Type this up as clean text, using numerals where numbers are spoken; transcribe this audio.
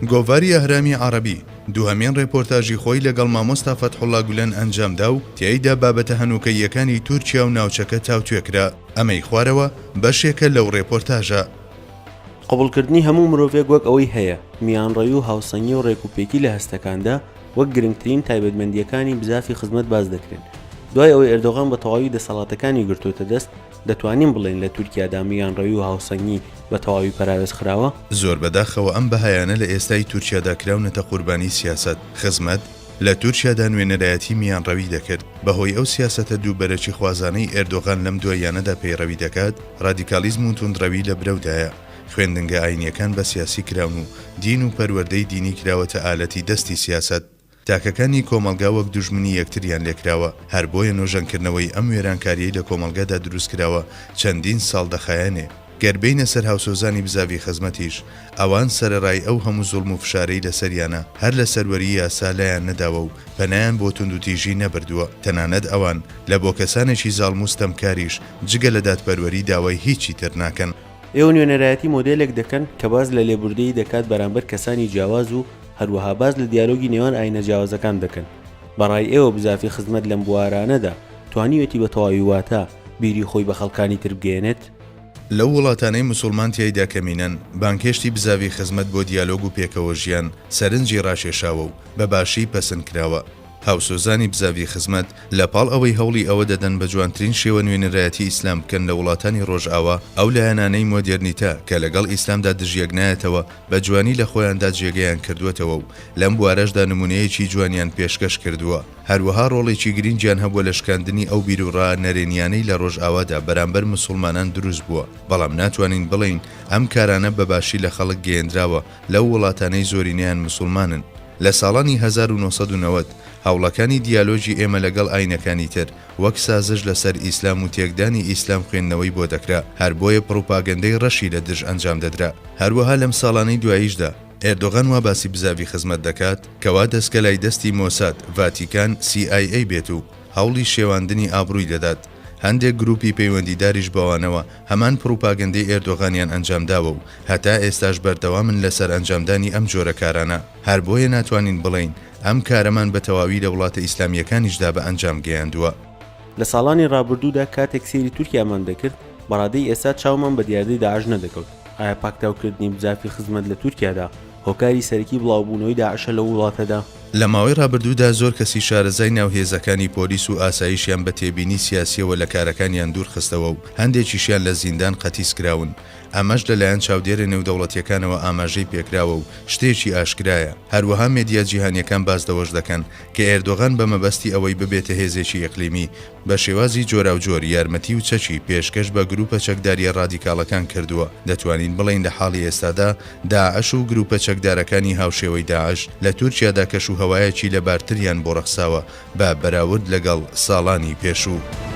گۆڤاری ئەهرامی عەڕەبی دووهەمین ڕێپۆرتاژی خۆی لەگەڵ مامۆستا فەتحوڵا گولەن ئەنجام دا و تیایدا بابەتە هەنووکەییەکانی تورکیا و ناوچەکە تاوتوێ کرا. ئەمەی خوارەوە بەشێکە لەو ڕێپۆرتاژە. قبوڵکردنی هەموو مرۆڤێک وەک ئەوەی هەیە، میانڕەوی و هاوسەنگی و ڕێکوپێکی لە هەستەکاندا وەک گرنگترین تایبەتمەندییەکانی بزافی خزمەت باس دەکرێن. دوای ئەوەی ئەردۆغان بە تەواوی دەسەڵاتەکانی گرتۆتە دەست، دەتوانین بڵێین لە تورکیادا میانڕەوی و هاوسەنگی بە تەواوی پەراوێز خراوە؟ زۆر بەداخەوە ئەم بەهایانە لە ئێستای تورکیادا کراونەتە قوربانی سیاسەت، خزمەت، لە تورکیادا نوێنەرایەتی میانڕەوی دەکرد، بەهۆی ئەو سیاسەتە دووبەرەکیخوازانەی ئێردۆغان لەم دواییانەدا پەیڕەوی دەکات، ڕادیکاڵیزم و توندڕەوی لە برەودایە، خوێندنگە ئاینییەکان بە سیاسی کراون و دین و پەروەردەی دینی کراوەتە ئالەتی دەستی سیاسەت. تاکەکانی کۆمەڵگا وەک دوژمنی یەکتریان لێکراوە، هەر بۆیە نۆژەنکردنەوەی ئەم وێرانکاریەی لە کۆمەڵگادا دروستکراوە چەندین ساڵ دەخایەنێ. گەر بێینە سەر هاوسۆزانی بزاڤی خزمەتیش، ئەوان سەرەڕای ئەو هەموو زوڵم و فشارەی لەسەریانە، هەر لە سەروەری یاسا لایان نەداوە و پەنایان بۆ توندوتیژی نەبردووە، تەنانەت ئەوان لە بۆ کەسانێکی زاڵم و ستەمکاریش جگە لە دادپەروەری داوای هیچی تر ناکەن. ئێوە نوێنەرایەتی مۆدێلێک دەکەن کە باس لە لێبوردەیی دەکات بەرامبەر کەسانی جیاواز و هەروەها باس لە دیالۆگی نێوان ئاینە جیاوازەکان دەکەن. بە ڕای ئێوە بزافی خزمەت لەم بوارانەدا توانیوێتی بە تەواوی واتا بیری خۆی بە خەڵکانی تر بگەیەنێت؟ لەو وڵاتانەی موسوڵمان تیایدا کەمینەن، بانگهێشتی بزاڤی خزمەت بۆ دیالۆگ و پێکەوەژیان سەرنجی ڕاکێشاوە و بە باشی پەسند کراوە. هاوسۆزانی بزاڤی خزمەت، لە پاڵ ئەوەی هەوڵی ئەوە دەدەن بە جوانترین شێوە نوێنەرایەتی ئیسلام بکەن لە وڵاتانی ڕۆژئاوا، ئەو لایەنانەی مۆدێرنیتە کە لەگەڵ ئیسلامدا دژیەک نایەتەوە بە جوانی لە خۆیاندا جێگەیان کردووەتەوە و لەم بوارەشدا نموونەیەکی جوانیان پێشکەش کردووە. هەروەها ڕۆڵێکی گرینگیان هەبووە لە شکاندنی ئەو بیروڕا نەرێنییانەی لە ڕۆژئاوادا بەرامبەر مسوڵمانان دروست بووە، بەڵام ناتوانین بڵێین ئەم کارانە بە باشی لە خەڵک گەیەنراوە لەو وڵاتانەی زۆرینەیان مسوڵمانن. لە ساڵانی 1990 هەوڵەکانی دیالۆگی ئێمە لەگەڵ ئاینەکانی تر وەک سازش لەسەر ئیسلام و تێکدانی ئیسلام خوێندنەوەی بۆ دەکرا، هەر بۆیە پڕوپاگەندەی ڕەشی لە دژ ئەنجام دەدرا. هەروەها لەم ساڵانەی دواییشدا ئێردۆغان وا باسی بزاڤی خزمەت دەکات کەوا دەسکەلای دەستی مۆساد، ڤاتیکان، سی ئای ئەی بێت و هەوڵی شێواندنی ئابڕووی دەدات. هەندێک گروپی پەیوەندیداریش بەوانەوە هەمان پڕوپاگەندەی ئێردۆغانیان ئەنجامداوە و هەتا ئێستاش بەردەوامن لەسەر ئەنجامدانی ئەم جۆرە کارانە. هەر بۆیە ناتوانین بڵێین ئەم کارەمان بە تەواوی لە وڵاتە ئیسلامییەکانیشدا بە ئەنجام گەیاندووە. لە ساڵانی ڕابردوودا کاتێک سەیری تورکیامان دەکرد، بە ڕادەی ئێستا چاومان بە دیاردەی داعش نەدەکەوت. ئایا پاکتاوکردنی بزافی خزمەت لە تورکیادا هۆکاری سەرەکی بڵاوبوونەوەی داعشە لەو وڵاتەدا؟ لە ماوەی ڕابردوودا زۆر کەسی شارەزای ناو هێزەکانی پۆلیس و ئاسایشیان بە تێبینی سیاسییەوە لە کارەکانیان دوورخستەوە و هەندێکیشیان لە زیندان قەتیس کراون، ئەمەش لەلایەن چاودێرە نێودەوڵەتییەکانەوە ئاماژەی پێکراوە و شتێکی ئاشکرایە. هەروەها مێدیا جیهانییەکان باس لەوەش دەکەن کە ئێردۆغان بە مەبەستی ئەوەی ببێتە هێزێکی ئیقلیمی بە شێوازی جۆراوجۆر یارمەتی و چەکی پێشکەش بە گروپە چەکدارییە ڕادیکاڵەکان کردووە. دەتوانین بڵێین لە حاڵی ئێستادا داعش و گروپە چەکدارەکانی هاوشێوەی داعش لە تورکیادا کەش و هەوایەکی لەبارتریان بۆ ڕەخساوە بە بەراورد لەگەڵ ساڵانی پێشوو.